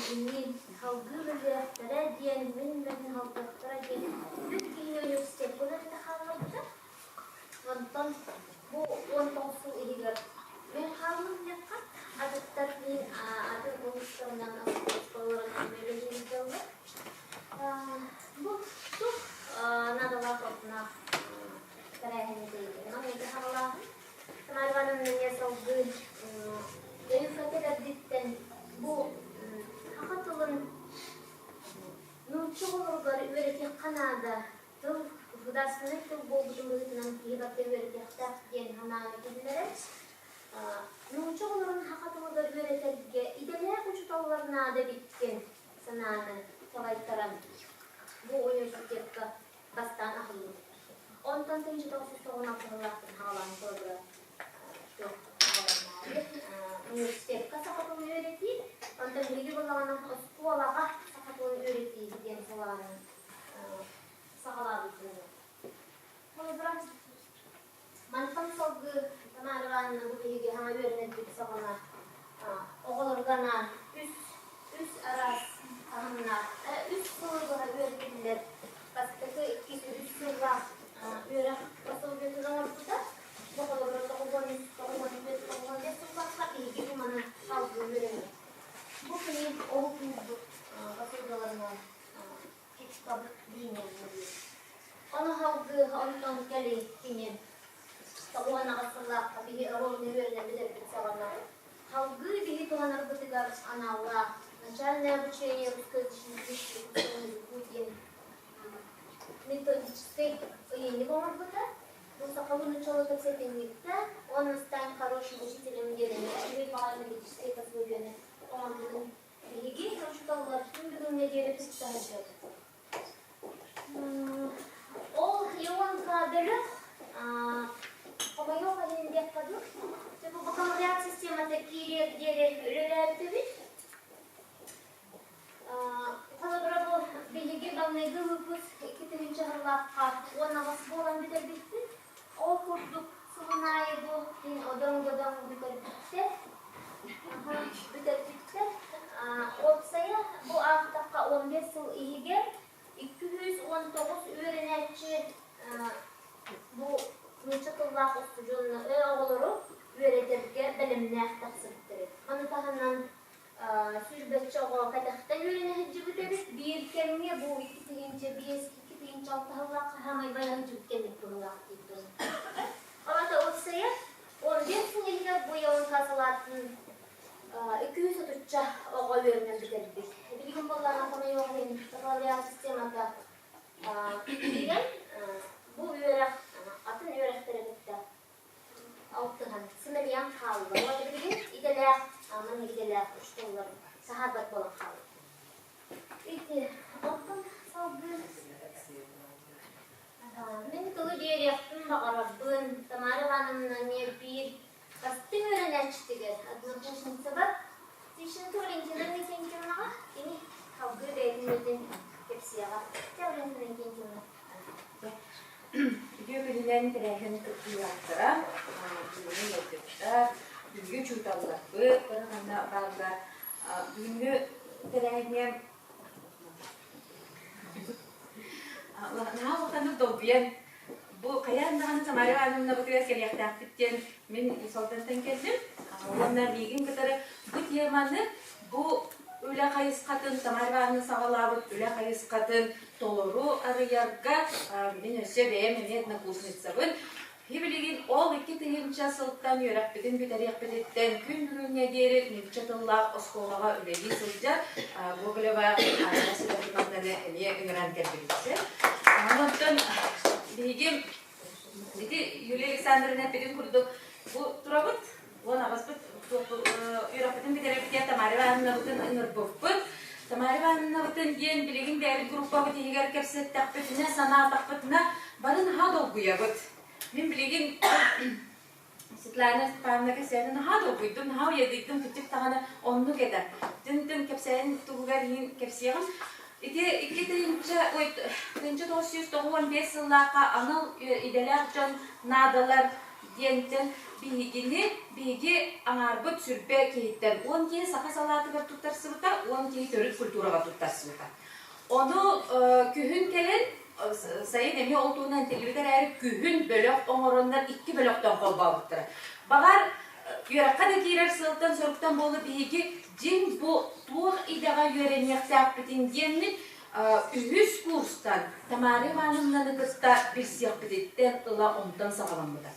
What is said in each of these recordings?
биһигинниин салгыы үлэлиэхтэрэ диэн, мин үлэбин салгыахтара диэн үс киһини университекка үлэлэтэ хаалларбыта. Онтон бу 19 сыл иһигэр мин хааллым диэххэ, атыттар мин атын улуустарынан оскуолаларынан үлэлии сылдьаллар. Бу туох наадалаах ордунаах тэрээһини тэрийдим. Маҥнайгы саҕалааһын Тамара Ивановна эмиэ салгыы өйүкэтэ бэрдиттэн бу саха тылын нуучча оҕолоругар үөрэтиэххэ наада, тыл государственнай тыл буолбутун быһыытынан киһи барыта үөрэтиэхтээх диэн санааны киллэрэн, нуучча оҕолорун саха тылыгар үөрэтэргэ идэлээх учууталлар наада эбит диэн санааны салайтаран бу университекка бастаан аһыллыбыт. Онтон 1996 сыллаахтан хаалаан холобура туох университекка саха тылын үөрэтии, онтон биһиги буоллаҕына оскуолаҕа саха тылын үөрэтии диэн салааны саҕалаабыппын. Холобура, мантан салгыы Тамара Ивановна бу биһиги саҥа үөрэнэрбит саҕана оҕолорго анаан үс үс араас таһымнаах, үс сылы быһа үөрэтиллэр бастакы, иккис, үһүс сыллаах үөрэх пособиетын оҥорбута. Бу холобура 93, 94, 95 сыллаахха биһиги бу маны салгыы үөрэнэбит. Бу кини ол куурбут пособиеларынан туттабыт диинэллэр. Ону салгыы онтон кэлин кини 98 сыллаахха биһи оруолун үөрэнэн бүтэрбит саҕана салгыы биһи туһанарбытыгар аналлаах начальное обучение русскоязычных языку диэн методическай ыйынньык оҥорбута. Бу сахалыы нууччалыы кэпсэтинньиктэ уонна стань хорошим учителем диэн эмиэ үчүгэй баҕайы методическай пособиены оҥорбутун биһиги учууталлар күн бүгүҥҥэ диэри тутта сылдьабыт. Ол Ионка бөлөх хомойуох иһин диэххэ дуу, бу бакалавриат системата киириэр диэри үлэлээбитибит. Холобура бу биһиги маҥнайгы выпуск 2000 сыллаахха 18 буолан бүтэрбиппит. Ол курдук сылын аайы бу мин одоҥ-додоҥ бүтэрбиттэр. Бүтэрбиттэр. Уопсайа бу аахтахха 15 сыл иһигэр 219 үөрэнээччи бу нуучча тыллаах устудьуоннары оҕолору үөрэтэргэ бэлэмнээх тахсыбыттар эбит. Маны таһынан сүүрбэччэ оҕо кэтэхтэн үөрэнэ сылдьыбыт эбит. Биир кэмҥэ бу 2005 2006 сыллаах хаһаамай байан сылдьыбыт кэммит быһыылаах диир. Ол уопсайа 15 сыл иһигэр бу Яонка салаатын 230 оҕо үөрэнэн бүтэрбит. Билигин буоллаҕына хомойуох иһин бакалавриат системата киирэн бу үөрэх атын үөрэхтэри кытта алтыһан сымыйан хаалла. Уонна билигин идэлээх, маннык идэлээх учууталлар саһарбат буолан хаалла. Ити онтон салгыы мин тылы биэриэхпин баҕарабын. Тамара Ивановна эмиэ биир бастыҥ үөрэнээччитигэр однокурсницабар Тищенко Валентина Иннокентьевнаҕа кини салгыы бэйэтин үлэтин кэпсиэҕэ. Чэ, Валентина Иннокентьевна. Үтүө күнүнэн тэрээһин кыттыылаахтара, бүгүҥҥү ыалдьыттар, бүгүҥҥү учууталларбыт бары ханна бааллар. Бүгүҥҥү тэрээһиҥҥэ наһаа улаханнык долгуйан бу хайаан даҕаны Тамара Ивановнабытыгар кэлиэхтээхпит диэн мин Усалдантан кэллим. Уонна миигин кытары бу теманы бу үлэ хайысхатын Тамара Ивановна саҕалаабыт үлэ хайысхатын толору арыйарга мин өссө бэйэм эмиэ однокурсницабын. Билигин ол 2000 сылтан үөрэхпитин бүтэриэхпититтэн күн бүгүҥҥэ диэри нуучча тыллаах оскуолаҕа үлэлии сылдьар Гоголева Анна Серафимовнаны эмиэ ыҥыран кэлбиппит. Онтон биһиги ити Юлия Александровна эппитин курдук бу турабыт Уон аҕыспыт үөрэхпитин бүтэрэрбитигэр Тамара Ивановнабытын ыҥырбыппыт. Тамара Ивановнабытын диэн билигин бэйэбит группабыт иһигэр кэпсэттэхпитинэ, санаатахпытына бары наһаа долгуйабыт. Мин билигин Светлана Степановна кэпсээнин наһаа долгуйдум, наһаа уйадыйдым, кырдьык даҕаны оннук этэ. Тын-тын кэпсээнин туһугар иһин кэпсиэҕим. Ити 2 ой, 1995 сыллаахха анал идэлээх дьон наадалар диэнтэн биһигини биһиги аҥаарбыт сүрбэ киһиттэн 10 киһи саха салаатыгар туттарсыбыта, 10. киһи төрүт культураҕа туттарсыбыта. Ону күһүн кэлэн, сайын эмиэ ол туһунан этиллибит эрээри, күһүн бөлөх оҥороннор икки бөлөхтөн холбообуттара. Баҕар, үөрэххэ да киирэр сыалтан-соруктан буолла биһиги дьиҥ бу туох идэҕэ үөрэниэхтээхпитин диэммит үһүс курстан Тамара Ивановнаны кытта билсиэхпититтэн ыла онтон саҕаламмыта.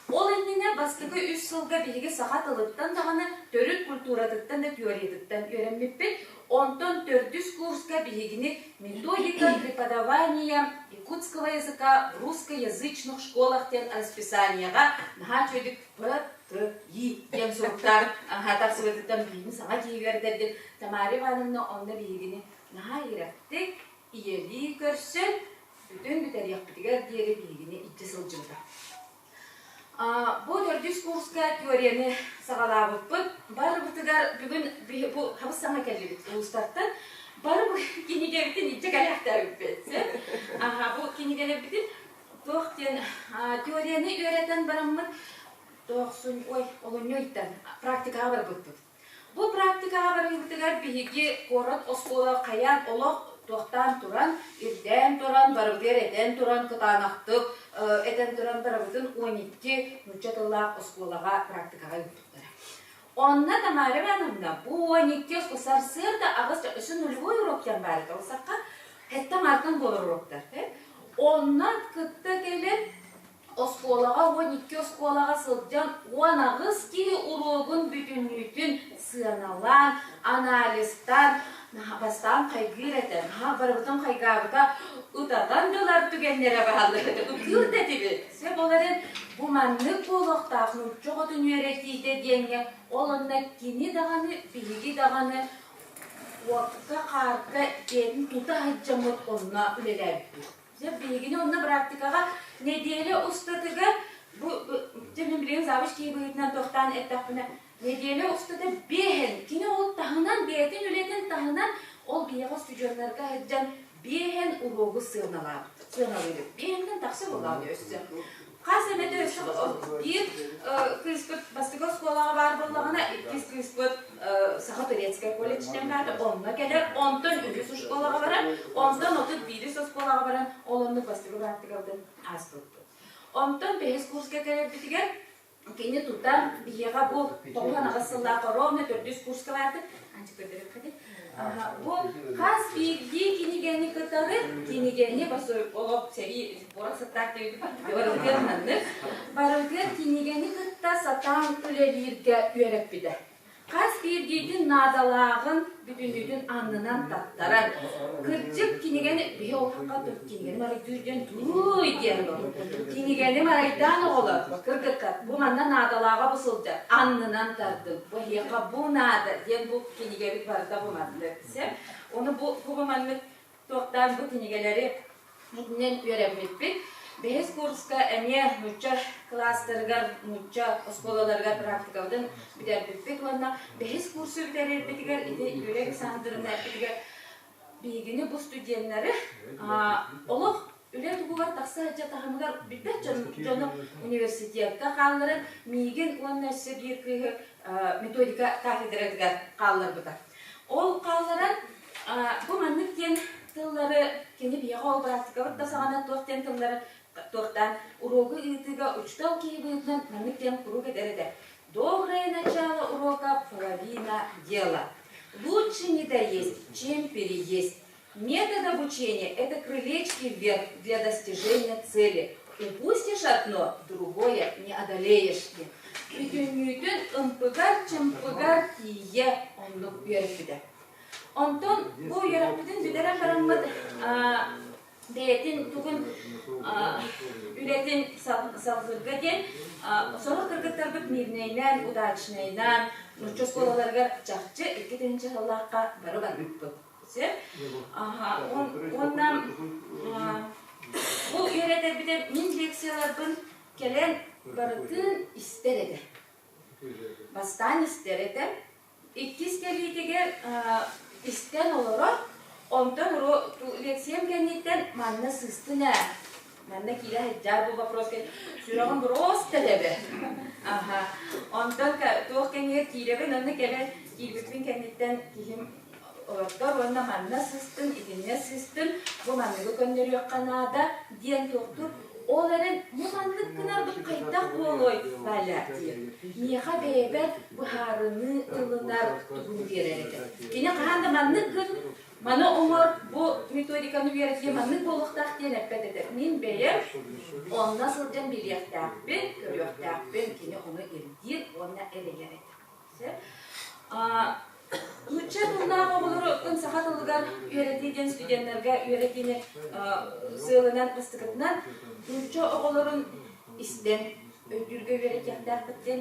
Ол иннинэ бастакы үс сылга биһиги саха тылыттан даҕаны, төрүт культуратыттан да теориятыттан үөрэммиппит. Онтон төрдүс курска биһигини методика преподавания якутского языка в русскоязычных школах диэн расписаниеҕа наһаа үчүгэйдик П, Т, И диэн суруктаах тахсыбытыттан биһигини саҥа киһи үөрдэрдин Тамара Ивановна онно биһигини наһаа иһирэхтик, ийэлии көрсөн, бүтүн бүтэриэхпитигэр диэри биһигини илдьэ сылдьыбыта. Бу төрдүс курска теорияны саҕалаабыппыт. Барыбытыгар бүгүн бу хабыс саҥа кэллибит улуустартан. Бары бу кинигэбитин илдьэ кэлээхтээбиппит. Аха, бу кинигэлэрбитин туох диэн теорияны үөрэтэн бараммыт тоохсун ой олунньу ыйтан практикаҕа барбыппыт. Бу практикаҕа барыыбытыгар биһиги куорат оскуола хайаан олох туохтаан туран, ирдээн туран, барыбытыгар этэн туран, кытаанахтык этэн туран барыбытын 12 нуучча тыллаах оскуолаҕа практикаҕа ыыппыттара. Онно Тамара Ивановна бу 12 сарсыарда аҕыс өссө нулевой урок диэн баар этэ ол сахха хэттэ мартан буолар уроктар. Онно кытта кэлэн Оскуолаҕа 12 оскуолаҕа сылдьан 18 киһи уруогун бүтүннүүтүн сыаналаан, анализтаан, бастаан хайгыыр этэ. Наһаа барыбытын хайгаабыта ытатан да ылар түгэннэрэ бааллар этэ. Ытыыр да этибит. Сөп ол эрэн бу маннык буолуохтаах нуучча оҕотун үөрэтиитэ диэҥҥэ ол онно кини даҕаны, биһиги даҕаны уокка-хаарга диэн тута сылдьаммыт онно үлэлээбиппит. Дьэ, биһигини онно практикаҕа нэдиэлэ устатыгар бу дьэ мин билигин завуч киһи быһыытынан тохтоон эттэхпинэ нэдиэлэ устата биэһэн кини ол таһынан бэйэтин үлэтин таһынан ол биһиэхэ устудьуоннарга сылдьан биэһэн уруогу сыаналаабыт сыаналыыбыт биэһэнтэн тахса буоллаҕа өссө Хас эмэтэ өссө биир кыыспыт бастакы оскуолаҕа баар буоллаҕына, иккис кыыспыт Саха-турецкай колледжтан баата, онно кэлэр, онтон үһүс оскуолаҕа барар, онтон 31 оскуолаҕа баран, ол оннук бастакы практикабытын ааспыппыт. Онтон бэһис курска кэлэрбитигэр кини тута биһиэхэ бу 98 сыллаах ровно төрдүс курска баардык, анча көрдөрүөххэ Бу хас биирдии кинигэни кытары кинигэни олох сэрии буора сыттаах диэбит барытыгар маннык барытыгар кинигэни кытта сатаан үлэлииргэ үөрэппитэ. Хас биирдиитин наадалааҕын бүтүннүүтүн аннынан таттаран, кырдьык кинигэни биһи ол хакка кинигэни марайдыыр диэн тууй диэн кинигэни марайдаан оҕолор кыргыттар бу манна наадалааҕа бу сылдьар аннынан тардым бу эһиэхэ бу наада диэн бу кинигэбит барыта бу маннык сөп ону бу бу маннык туохтаан бу кинигэлэри Итинэн үөрэммиппит. Бэһис курска эмиэ нуучча кылаастарыгар, нуучча оскуолаларыгар практикабытын бүтэрбиппит уонна бэһис курсу бүтэрэрбитигэр ити Юлия Александровна эппитигэр биһигини бу студеннары олох үлэ туһугар тахса сылдьар таһымыгар билбэт дьону университекка хаалларан миигин уонна өссө биир кыыһы методика кафедратыгар хаалларбыта. Ол хаалларан бу маннык диэн тыллары кини биһиэхэ ол практикабыт да саҕана туох диэн тыллары туохтаан уруогу ыытыыга учуутал киһи быһыытынан маннык диэн куруук этэр этэ. Доброе начало урока половина дела. Лучше не доесть, чем переесть. Метод обучения – это крылечки вверх для достижения цели. Упустишь одно, другое не одолеешь. Бүтүннүүтүн ымпыгар-чымпыгар тиийэ оннук үөрпүтэ. Онтон бу үөрэхпитин бүтэрэн бараммыт бэйэтин тугун үлэтин салгыырга диэн сорох кыргыттарбыт Мирнэйинэн, Удачнайынан, нуучча оскуолаларыгар чахчы 2 тыһыынча сыллаахха бары барбыппыт. Уонна бу үөрэтэрбитэ мин лекцияларбын кэлэн барытын истэр этэ. Бастаан истэр этэ. Иккис кэлиитигэр истэн олорор, онтон лекциям кэнниттэн манна сыыстын ээ, манна киирэ сылдьар бу вопроска сүрэҕим просто тэбэр. Аха. Онтон туох кэннигэр киирэбин, онно кэлэн киирбиппин кэнниттэн киһим Олордор уонна манна сыстын, итиннэ сыстын, бу манныгы көннөрүөххэ наада диэн туохтуур. Ол эрэн бу маннык гынарбыт хайдах буолуой, Валя диир. Миэхэ бэйэбэр быһаарыныы ылынар тугун биэрэр этэ. Кини хаһан да маннык гын, маны оҥор, бу методиканы үөрэтиэ маннык буолуохтаах диэн эппэт этэ. Мин бэйэм онно сылдьан билиэхтээхпин, көрүөхтээхпин, кини ону ирдиир уонна эрэйэр этэ. Нуучча тыллаах оҕолору саха тылыгар үөрэтии диэн студеннарга үөрэтиини сыалынан бастакытынан нуучча оҕолорун истэн өйдүүргэ үөрэтиэхтээхпит диэн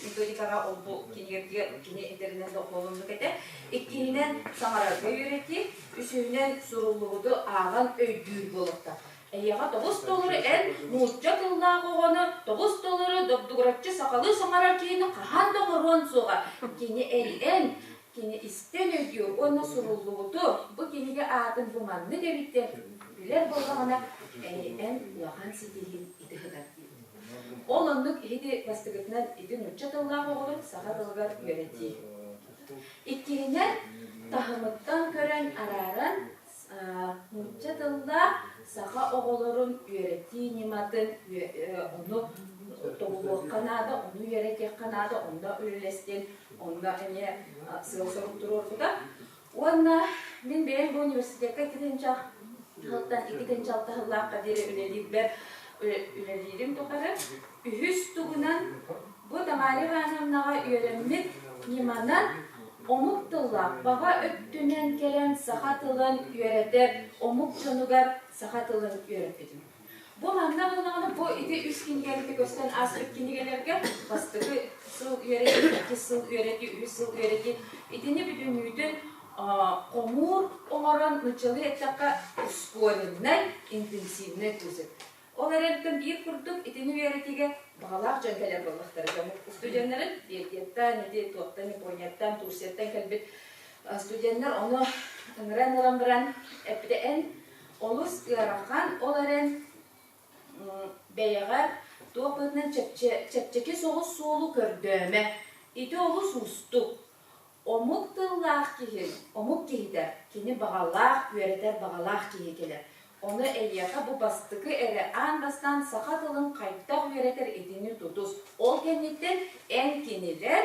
методикаҕа ол бу кинигэлэргэ кини этэринэн докуолуннук этэ. Иккиһинэн саҥарарга үөрэтии, үсүһүнэн суруллубуту ааҕан өйдүүр буолуохтаах. Эйиэхэ тобус-толору эн нуучча тыллаах оҕону тобус-толору добдугураччы сахалыы саҥарар киһини хаһан да оҥоруон суоҕа. Кини эн кини истэн өйдүүр уонна суруллубуту бу кинигэ аатын бу маннык эбит диэн билэр буоллаҕына, эн улахан ситиһиин ити сытар диир. Ол оннук иһити бастакытынан ити нуучча тыллаах оҕолору саха тылыгар үөрэтии. Иккиһинэн, таһымыттан көрөн арааран нуучча тыллаах саха оҕолорун үөрэтии ньыматын ону тобулуохха наада, ону үөрэтиэххэ наада, онно үлэлэстин, онно эмиэ сыал-сорук туруорбута. Уонна мин бэйэм бу университекка 2 тыһыынча сылтан 2 тыһыынча 6 сыллаахха диэри үлэлиирбэр үлэлиирим тухары үһүс тугунан бу Тамара Ивановнаҕа үөрэммит ньыманан омук тыллаах баҕа өттүнэн кэлэн саха тылын үөрэтэр омук дьонугар саха тылын үөрэппитим. Бу манна буоллаҕына бу ити үс кинигэбити көстөн ааспыт кинигэлэргэ бастакы сыл үөрэтии, иккис сыл үөрэтии, үһүс сыл үөрэтии итини бүтүннүүтүн хомуур оҥорон нууччалыы эттэххэ ускореннай интенсивнэй курс Ол эрэнтэн биир курдук итини үөрэтиигэ баҕалаах дьон кэлэр буоллахтара. Дьоммут студеннарын Бельгияттан, ити туохтан, Японияттан, Турцияттан кэлбит студеннар ону ыҥыран ылан баран эппитэ эн олус ыарахан, ол эрэн бэйэҕэр туох быһыытынан чэпчэки соҕус суолу көрдөөмө. Ити олус уустук. Омук тыллаах киһи, омук киһитэ, кини баҕалаах, үөрэтэр баҕалаах киһи кэлэр. Ону эйиэхэ бу бастакы эрэ аан бастаан саха тылын хайдах үөрэтэр итини тутус. Ол кэнниттэн эн кинилэр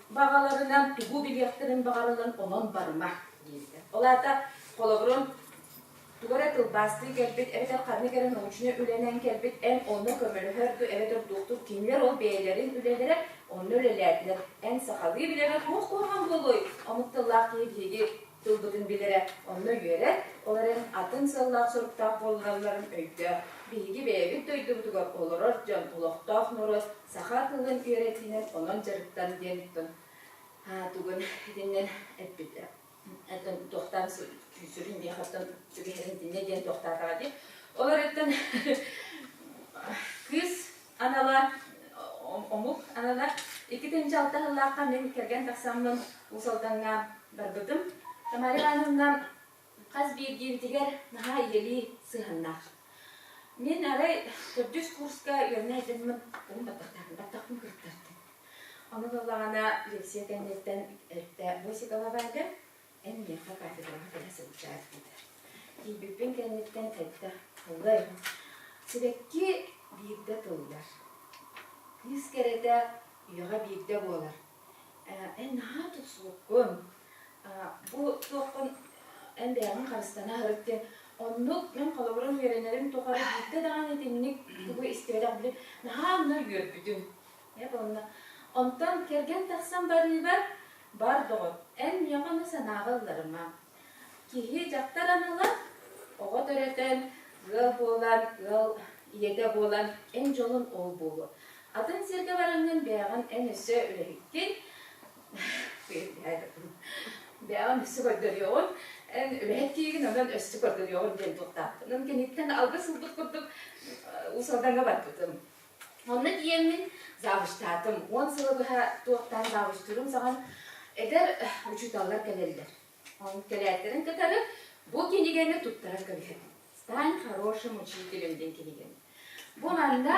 баҕаларынан тугу билиэхтэрин баҕарыллан онон барыма диэбитэ. Ол аата холобурун тугу эрэ тылбаастыы кэлбит эбэтэр ханнык эрэ научнай үлэнэн кэлбит эн онно көмөлөһөр дуу эбэтэр туохтуур кинилэр ол бэйэлэрин үлэлэрэ онно үлэлээтилэр эн сахалыы билэрэ туох куһаҕан буолуой омук тыллаах киһи биһиги тылбытын билэрэ онно үөрэр ол эрэн атын сыаллаах соруктаах буолалларын өйдөө биһиги бэйэбит дойдубутугар олорор дьон олохтоох норуот саха тылын үөрэтиинэн онон дьарыктан диэн тугун итиннэн эппитэ туохтаан сүрүн миэхэттэн түгэһэрин итиннэ диэн туохтаатаҕа дии. Ол эрээттэн кыыс анала омук анала 2 тыһыынча 6 сыллаахха мин кэргэн тахсаммын Уус Алдаҥҥа барбытым. Тамара Ивановна хас биирдиибитигэр наһаа ийэлии сыһыаннаах. Мин арай төрдүс курска үөрэнэ сылдьаммын уһун баттахтаахпын, баттахпын кырыттардым. Ону буоллаҕына лекция кэнниттэн эттэ Босикова Валя, эн миэхэ кафедраҕа кэлэ сылдьаар диэтэ. Тиийбиппин кэнниттэн эттэ, Аллай, сибэкки биирдэ тыллар, кыыс кэрэтэ үйэҕэ биирдэ буолар. Эн наһаа тупсубуккун, бу туоххун эн бэйэҕин харыстана сырыт диэн оннук мин холобурум үөрэнэрим тухары биирдэ даҕаны итинник тугу истибэтэх били наһаа онно үөрбүтүм. Ээ буолла. Онтон кэргэн тахсан барыыбар бар доҕор, эн миэхэ ону санааҕа ылларыма. Киһи дьахтар анала оҕо төрөтөн, ыал буолан, ыал ийэтэ буолан эн дьолун ол буолуо. Атын сиргэ бараҥҥын бэйэҕин эн өссө үлэһиккин, бэйэҕин өссө көрдөрүөҕүн, эн үлэһит киһигин онон өссө көрдөрүөҕүн диэн туохтаахпын. Онон киниттэн алгыс ылбыт курдук Уус Алдаҥҥа барбытым. Онно тиийэммин завучтаатым. 10 сылы быһа туохтаан завучтуурум саҕан эдэр учууталлар кэлэллэр. Ол кэлээттэрин кытары бу кинигэни туттаран кэбиһэбин. «Стань хорошим учителем» диэн кинигэни. Бу манна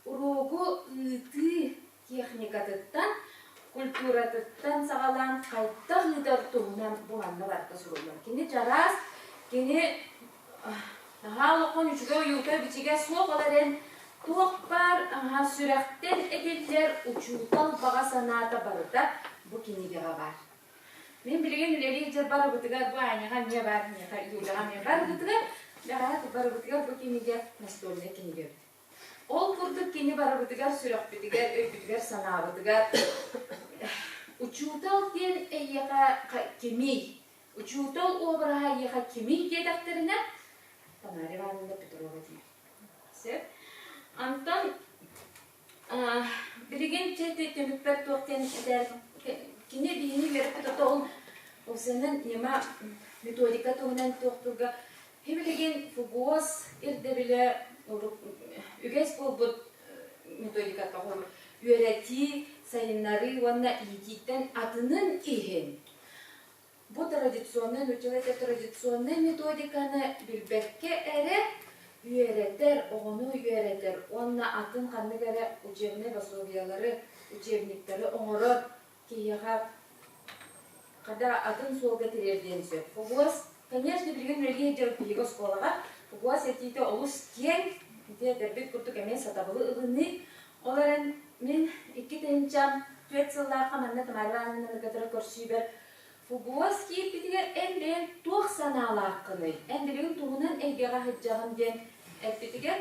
уруогу ыытыы техникатыттан культуратыттан саҕалаан хайдах ыытар туһунан бу манна барыта суруллар. Кини чараас, кини наһаа улахан үчүгэй ойуута-бичигэ суох, ол эрэн туох баар сүрэхтэн этиллэр учуутал баҕа санаата барыта бу кинигэҕэ баар. Мин билигин үлэлиир дьон барыбытыгар бу Аняҕа эмиэ баар, миэхэ Юляҕа эмиэ барыбытыгар, бэҕэһээ барыбытыгар бу кинигэ настольнай кинигэ эбит. Ол курдук кини барыбытыгар сүрэхпитигэр, өйбүтүгэр-санаабытыгар учуутал диэн эйиэхэ кимий? Учуутал уобараһа эйиэхэ кимий диэтэхтэринэ, Тамара Ивановна Петрова диир. Сөп. Онтон билигин түмүкпэр туох диэн этэр кини биһини үөрэппит ото ол уопсайынан ньыма методика туһунан туохтуурга билигин ФГОС ирдэбилэ үгэс буолбут методиката үөрэтии, сайыннарыы уонна иитииттэн атынын иһин бу традиционнай нууччалыы традиционнай методиканы билбэккэ эрэ үөрэтэр, оҕону үөрэтэр уонна атын ханнык эрэ учебнай пособиелары, учебниктары оҥорор киһиэхэ хада атын суолга тириэрдиэн сөп. ФГОС, конечно, билигин үлэлии сылдьар биһиги оскуолаҕа ФГОС этиитэ олус киэҥ, ити этэрбит курдук эмиэ сатабылы ылыныы. Ол эрэн мин 2004 сыллаахха манна Тамара Ивановнаны кытары көрсүүбэр ФГОС киирбитигэр эн бэйэҥ туох санаалааххыный, эн билигин тугунан эйгэҕэ сылдьаҕын диэн эппитигэр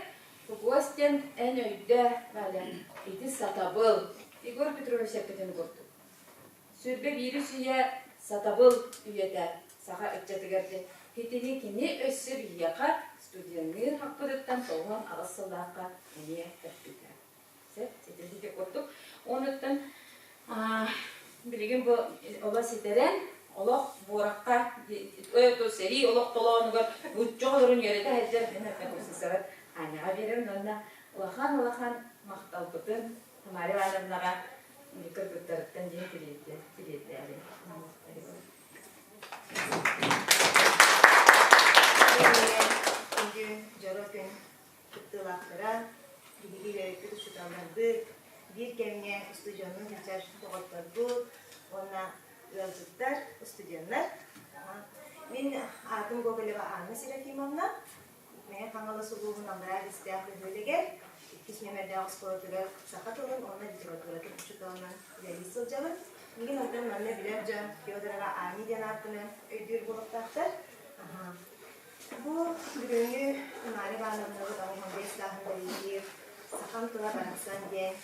ФГОС диэн эн өйдөө, Валя, ити сатабыл. Егор Петрович эппитин курдук. 21 үйэ сатабыл үйэтэ саха ыччатыгар диэн итини кини өссө биһиэхэ студенныыр хаппытыттан 98 сыллаахха эмиэ эппитэ. Сөп, ити курдук. Онуттан билигин бу олох ситэрэн, олох буорахха, сэрии олох толоонугар нуучча оҕолорун үөрэтэ сылдьар мин однокурсницабар Аняҕа биэрэбин уонна улахан-улахан махталбытын Тамара Ивановнаҕа кыргыттарыттан диэн тириэрдээбин. Күндү дьоро күн кыттыылаахтара, биһиги үөрэппит учууталларбыт, биир кэмҥэ устудьуоннуу сылдьар доҕотторбут уонна ыалдьыттар, студеннар. Мин аатым Гоголева Анна Серафимовна, Мэҥэ Хаҥалас улууһун Аллараа Бэстээх бөһүөлэгэр иккис нүөмэрдээх оскуолатыгар саха тылын уонна литературатын учууталынан үлэлии сылдьабын. Миигин онтон манна билэр дьон Федорова Аня диэн ааппынан өйдүүр буолуохтаахтар. Бу бүгүҥҥү Тамара Ивановнабыт 85 сааһын бэлиэтиир «Сахам тыла барахсан» диэн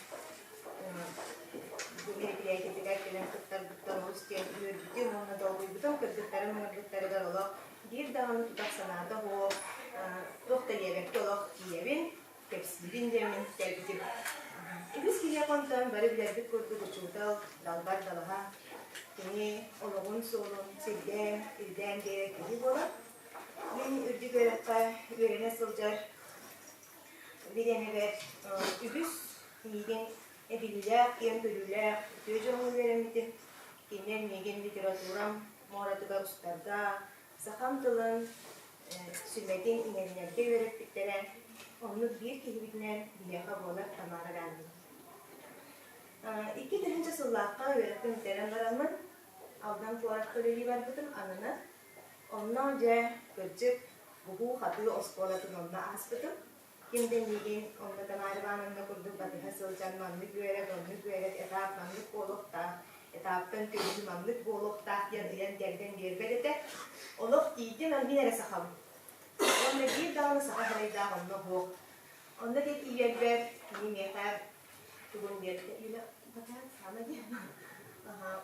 бу мероприятиетыгар кэлэн кыттарбыттан олус диэн үөрбүтүм уонна долгуйбутум. Кыргыттарым ыҥырбыттарыгар олох биир даҕаны тутах санаата суох, туох да диэбэккэ олох тиийэбин, кэпсиибин диэммин кэлбитим. Үгүс киһиэхэ онтон бары билэрбит курдук учуутал, далбар далаһа, кини олоҕун суолун сирдээн, ирдээн биэрэр киһи буолар. Мин үрдүк үөрэххэ үөрэнэ сылдьар бириэмэбэр үгүс миигин эбиллээх, киэҥ көрүүлээх үтүө дьоҥҥо үөрэммитим. Кинилэр миигин литературам муоратыгар устарга, сахам тылын сүмэтин иҥэринэргэ үөрэппиттэрэ. Оннук биир киһибитинэн биһиэхэ буолар Тамара Ивановна. 2000 сыллаахха үөрэхпин бүтэрэн бараммын, Алдан куоракка үлэлии барбытым ананан Онно дьэ, кырдьык, буһуу-хатыы оскуолатын онно ааспытым. Ким да миигин онно Тамара Ивановна курдук батыһа сылдьан маннык үөрэт, оннук үөрэт, этап маннык буолуохтаах, этаптан төһүү маннык буолуохтаах диэн ыйан-кэрдэн биэрбэт этэ. Олох тиийдим, мин эрэ сахабын. Уонна биир даҕаны саха сарайдаах онно суох. Онно дьэ тиийэрбэр кини миэхэ тугун биэрдэ Юля саана диэн.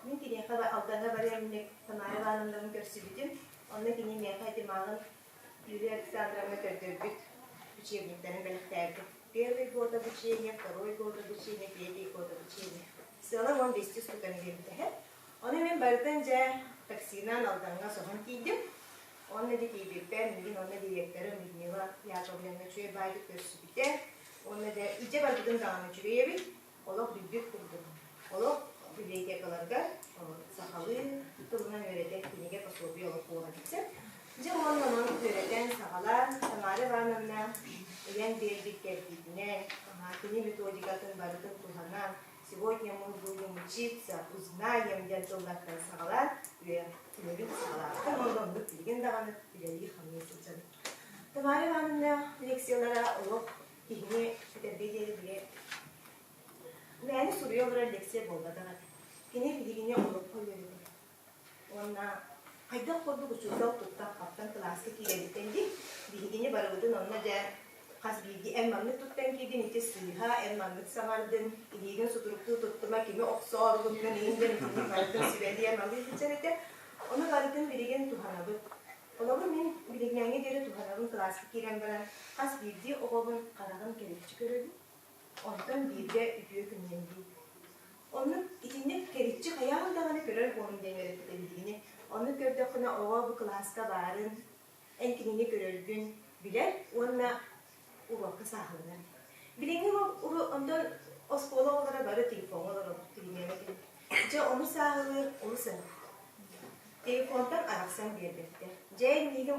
Мин киниэхэ Алдаҥҥа барыам иннинэ Тамара Ивановнабын көрсүбүтүм. Онно кини миэхэ ити мааҕын Юлия Александровна көрдөрбүт учебниктарын бэлэхтээбитим. Первый год обучения, второй год обучения, третий год обучения. Сыала 15 штуканы биэрбитэ. Ону мин барытын дьэ таксинан Алдаҥҥа соһон тиийдим. Онно дьэ тиийбиппэр миигин онно директорым Людмила Яковлевна үчүгэй баайдык көрсүбүтэ. Уонна дьэ илдьэ барбытым даҕаны үчүгэй эбит. Олох билбит курдук. Олох библиотекаларга сахалыы тылынан үөрэтэр кинигэ пособие олох буолан иксэр. Дьэ уонна онон үөрэтэн саҕалаан Тамара Ивановна ыйан биэрбит кэрдиитинэн, кини методикатын барытын туһанан, Сегодня мы будем учиться, узнаем диэн тыллартан саҕалаан үөрэхпин саҕалаабытым уонна оннук билигин даҕаны үлэлии-хамныы сылдьабын. Тамара Ивановна лекциялара олох киһини этэргэ диэри били мээнэ суруйа олорор лекция буолбатах этэ. Кини биһигини олоххо үөрэтэр. Уонна хайдах курдук учуутал туттан-хаптан кылааска киирэбиттэн дии, биһигини барыбытын онно дьэ хас биирдии эн маннык туттан киирдин, ити сыыһа, эн маннык саҥардын, илиигин сутуруктуу туттума, кими охсооргуннун, иин диэн итинник барытын сүбэлиэн малыы сылдьар этэ. Ону барытын билигин туһанабыт. Холобур, мин билиҥҥээҥҥэ диэри туһанабын кылааска киирэн баран хас биирдии оҕобун хараҕын кэриччи көрөбүн, онтон бииргэ үтүө күнүнэн диибин. Оннук итинник кэриччи хайаан даҕаны көрөр буолуҥ диэн үөрэппитэ биһигини. Оннук көрдөххүнэ оҕо бу кылааска баарын, эн кинини көрөргүн билэр уонна уруокка сааһыланар. Билиҥҥи онтон оскуола оҕолоро бары телефоҥҥа олоробут билиҥҥи Дьэ ону сааһылыыр олус ыраах. Телефонтан арахсан биэрбэттэр. Дьэ миигин.